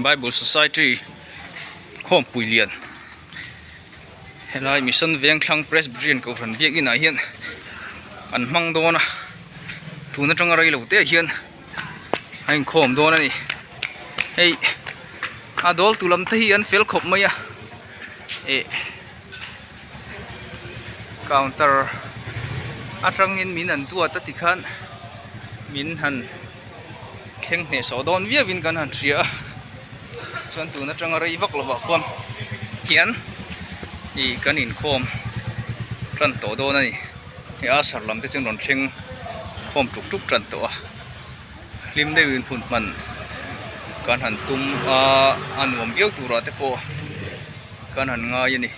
Bible Society khawmpui lian helai Mission Vengthlang Presbyterian Kohhran biakin ah hian an hmang dawn a tun atanga rei lo te ah hian a inkhawm dawn a ni hei a dawl tu lam te hi an fel khawp mai a eh counter atangin min an duat a tikhan min han thleng hneh sawh dawn viau in kan han hria a chuan tun atanga rei vak lovah khuan hian ih kan inkhawm tan tawh dawn a ni hei a sar lam te chu an rawn thleng khawm tuk tuk tan tawh a hlim deuhin hun hman kan han tum a a nuam viau turah te pawh kan han ngai a ni.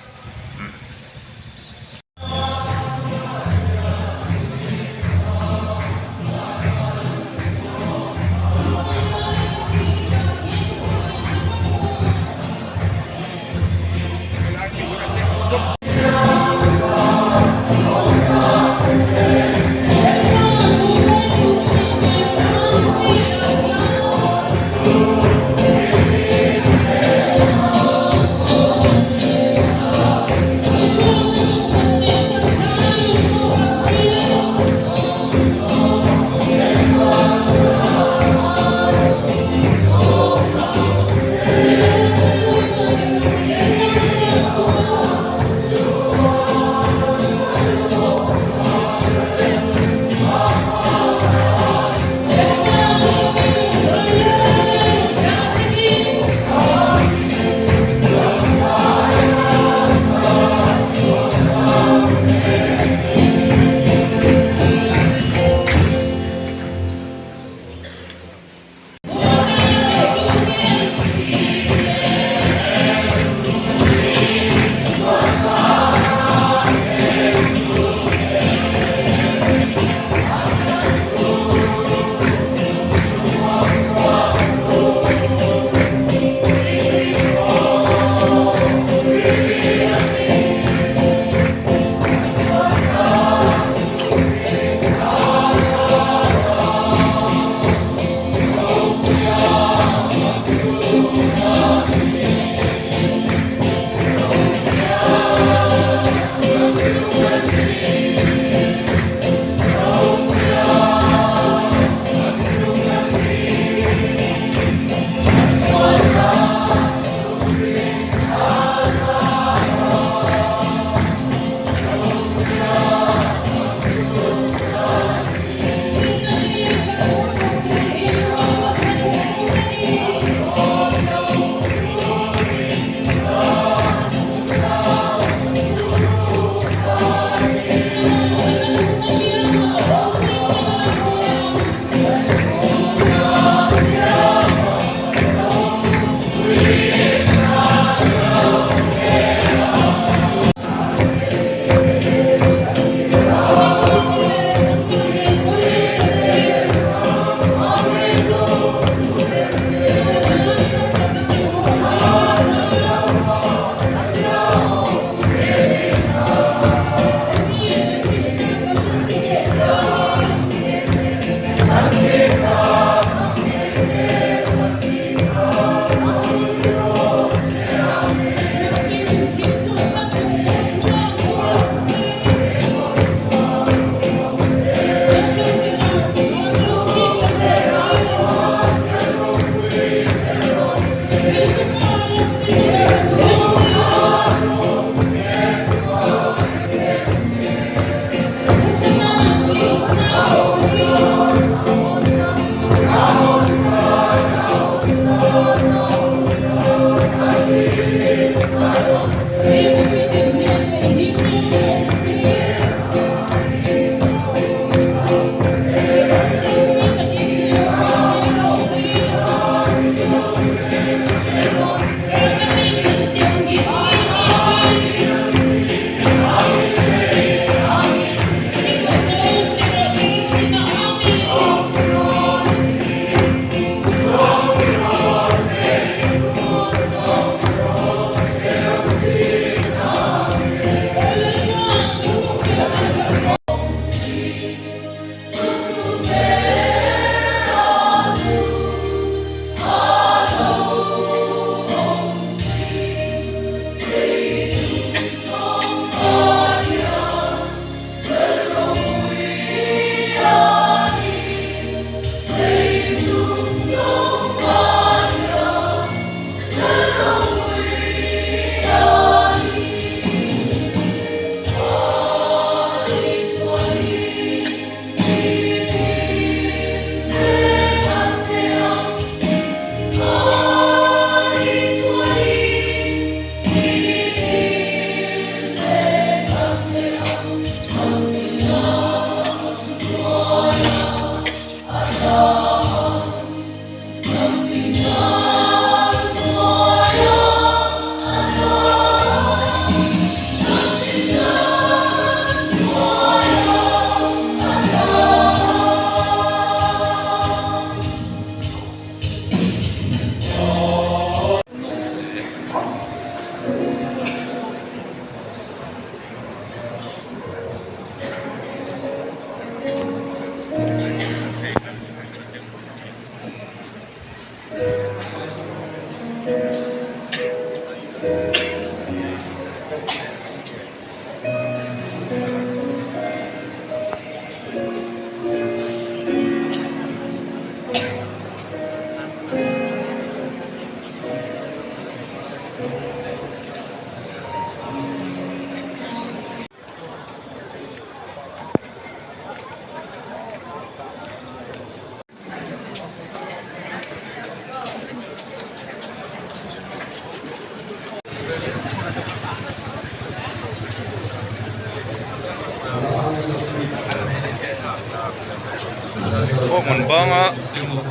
Hmun banga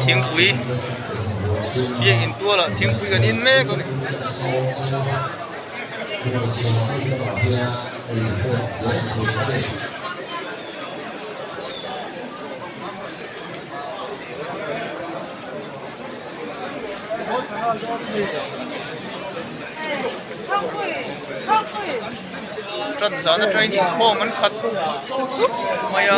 thingpui biakin tualah thingpui kan in mek a ni. Tan zan atangin inkhawm an khat khup mai a.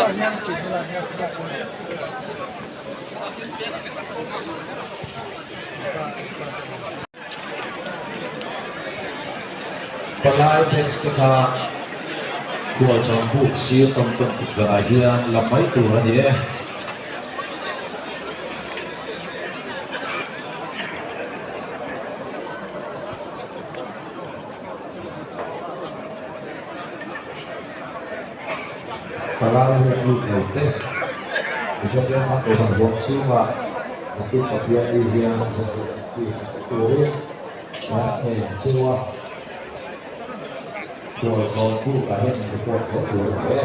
Palai bench te kha khualchawm buk sir tawn tawn tukverh ah hian la mai tur a ni e. Palai hian lut lo te Mizoram a kohhran huam chhungah Naktuk Pathianni hian zanriah inkhawm turin an nei chu a. Khualchawm bukah hian in report zel tur a ni e.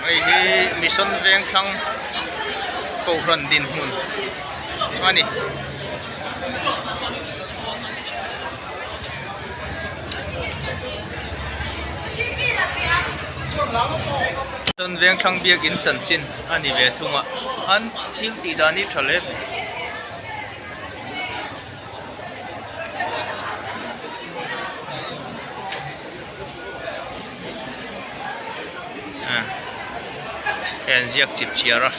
Hei hi Mission Vengthlang Kohhran dinhmun a ni. Mission Vengthlang biakin chanchin a ni ve thung a, an thil tih dan hi tha hle mai. Hei an ziak chip chhiar a.